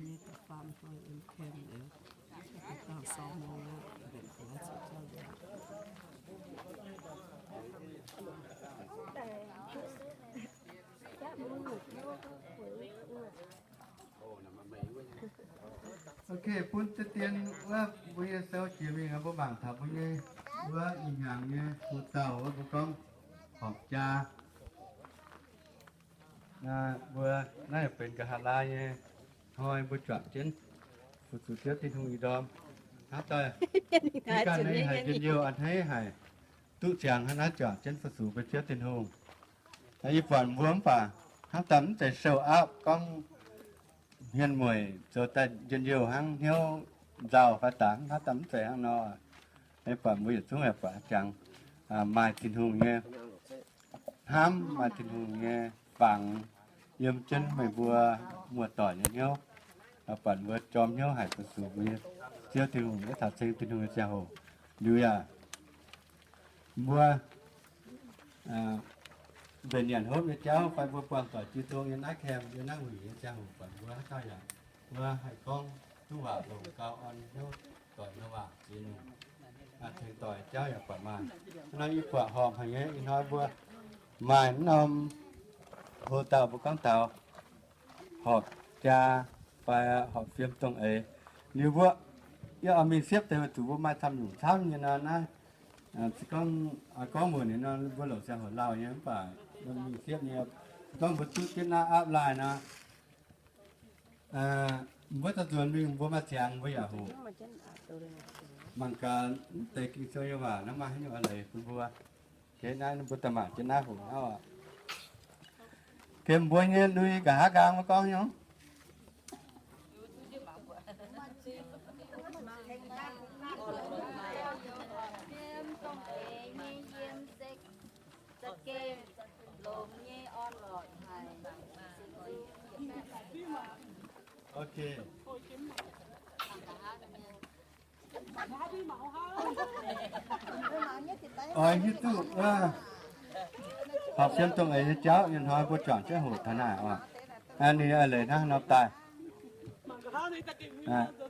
nyei da'faam hnoi yiem camp liuz, da'faam sou mong aqv, mbenc guaax zuqc jauv njaaux. Ok, bun deix dien wuov mbuo nyei sou jiex mingh, mbuo mangc taux mbuo nyei wuov ih hnyangx nyei fu dauh wuov mbuo gorngv horpc jaa. Mbuo naaiv benx nqa'haav laai nyei hnoi mbuo juangc jienv fu-sux Ziouv Tin-Hungh ih ndorm. Hnangv daaih, ih ganh ninh haic njien-youh a'hneiv haic, duqv ziangx hnangv naaiv juangc jienv fu-sux mbuo Ziouv Tin-Hungh. Yie buatc mbuo mv baac hnangv daaih mv zeiz show off gorngv hmien mueic zoux daaih njien-youh hnangv hnyouv nzauh fai dangx, hnangv daaih mv zeiz hnangv nor. Yie buatc mbuo yietc zungv yaac buatc jangx maaih Tin-Hungh nyei hnamv, maaih Tin-Hungh nyei fangx yiem jienv meih mbuo muoz-doic nyei hnyouv. Buatc mbuo jorm hnyouv haic fu-sux mbuo nyei Ziouv Tin-Hungh, taux ceng Tin-Hungh nyei ziangh hoc. Liuz yaac mbuo mbenc nyanc hopv nyei jauv fai mbuo buangh doic jiu tong yiem naaiv camp, yiem naaiv wuic nyei ziangh hoc, buatc mbuo haaix dauh yaac mbuo haih gorngv duqv waac longc gau, orn hnyouv doic nyei waac ziex nyungc, tengx doic jauv yaac buatc maaih. Hnangv nor yie buatc horpc haic nyei. Ih hnoi mbuo maaih mv norm hoc dauh mbuo gorngv taux horpc jaa fai horpc fiem dongh eix. Liuz mbuo yie oix mingh siepv deix weic zuqc mbuo maaih camv nyungc camv nyei nor naaiv. Se gorngv, gorngv muonc ninh nor mbuo louc ziangh hoc lauh nyei mv baac mbuo mingh siepv nyei, se gorngv mbuo duqv jienv naaiv aapv laaih nor, mbuo daaih nzuonx mingh mbuo maaih ziangx mbuo yaac hoqc. Mangc gaax mv deix Ging-Sou nyei waac naaiv maaih haaix nyungc a'leiz bun mbuo. Naaiv mbuo daaih mangc jienv naaiv hoqc hnangv oc. Gemh mbuo nyei lui nqa'haav nqaang mbuo gorngv nyei. Ok. Oix hiuv duqv wuov horpc fiem dongh eix nyei jauv, ih hnoi mbuo juangc jienv hoqc taux naaic oc. Ninh a'leiz hnangv haaix nor daaih.